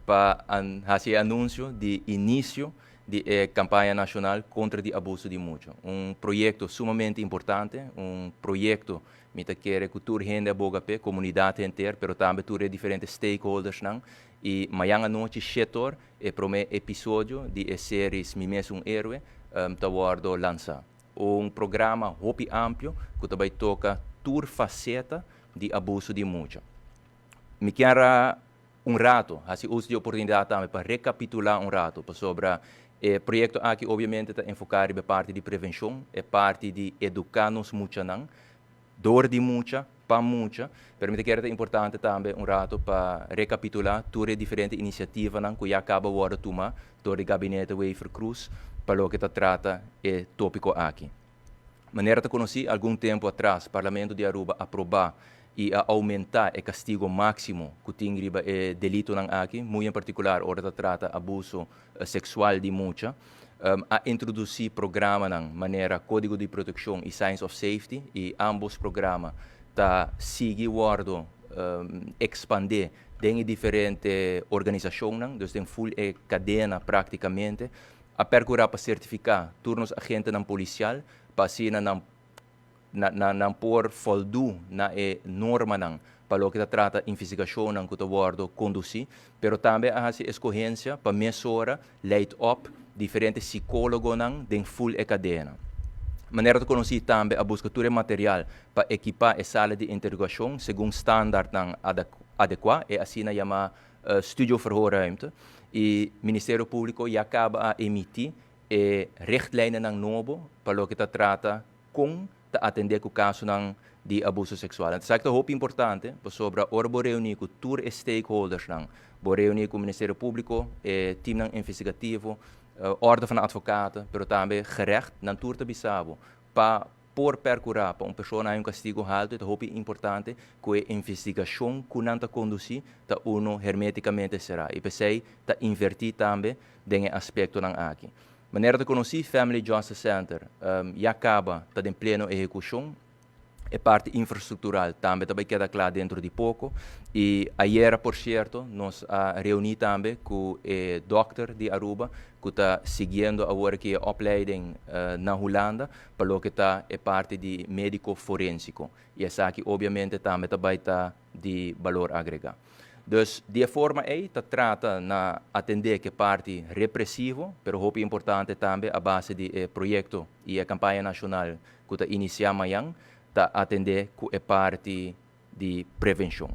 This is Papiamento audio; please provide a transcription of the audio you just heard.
Pa hasi anuncio di inicio di campaña nacional contra di abuso di mucha. Un proyecto sumamente importante, un proyecto mi ta kere cu tur hende a boga p'e, comunidad entero, pero tambe tur diferente stakeholders nan. Y mañan anochi, 7'or, e prome episodio di e series Mi Mes un Héroe ta wordo lansa. Un programa hopi amplio cu tambe ta toca tur faceta di abuso di mucha. Mi kier un rato, hasi uso di oportunidad tambe pa recapitula un rato pasobra e proyecto aki obviamente ta enfoca e parti di prevencion, e parti di educa nos muchanan, door di mucha, pa mucha, pero mi kier ta importante tambe un rato pa recapitula tur e diferente iniciativanan cu ya caba di wordo tuma door di gabinete Wever-Croes pa loke ta trata e topico aki. Manera ta conoci, algun tempo atras, Parlamento di Aruba a aproba y a aumenta e castigo maximo cu tin riba e delitonan aki, muy en particular ora ta trata abuso sexual di mucha, a introduci programanan manera Codigo di Proteccion y Signs of Safety, y ambos programa ta sigui wordo expande den diferente organisacionnan, dus den full e cadena practicamente, a percura pa certifica tur nos agentenan policial, pa asina nan por voldoen na e normanan pa loke ta trata investigacionnan cu ta wordo conduci, pero tambe a hasi escogencia pa mesora leid op diferente psicologonan den full e cadena. Manera ta conoci tambe, a busca tur material pa equipa e sala di interrogacion segun standardnan adecua, e asina yama studio verhoorruimte. Y Ministerio Publico ya caba a emiti e richtlijnennan nobo pa loke ta trata con ta atende cu casonan di abuso sexual. Anto, esaki ta hopi importante, pasobra ora bo reuni cu tur stakeholders nan, bo reuni cu Ministerio Publico, team investigativo, Orde van Advocaten, pero tambe gerecht, nan tur ta bisa bo, pa por percura pa un persona un castigo halto, ta hopi importante cu e investigacion cu nan ta conduci ta uno hermeticamente cera. Y p'esey ta inverti tambe den aspectonan aki. Manera ta conoci, Family Justice Center ya caba ta den pleno ehecucion. E parti infrastructural tambe ta keda cla dentro di poco. Y ayera, por cierto, nos a reuni tambe cu e dokter di Aruba, cu ta siguiendo awor aki e opleiding na Hulanda, pa loke ta e parti di medico forensico. Y esaki obviamente tambe ta di balor agrega. Dus di forma ey ta trata na atende cu e parti represivo, pero hopi importante tambe a base di proyecto y e campaña nacional cu ta inicia mañan, ta atende cu e parti di prevencion.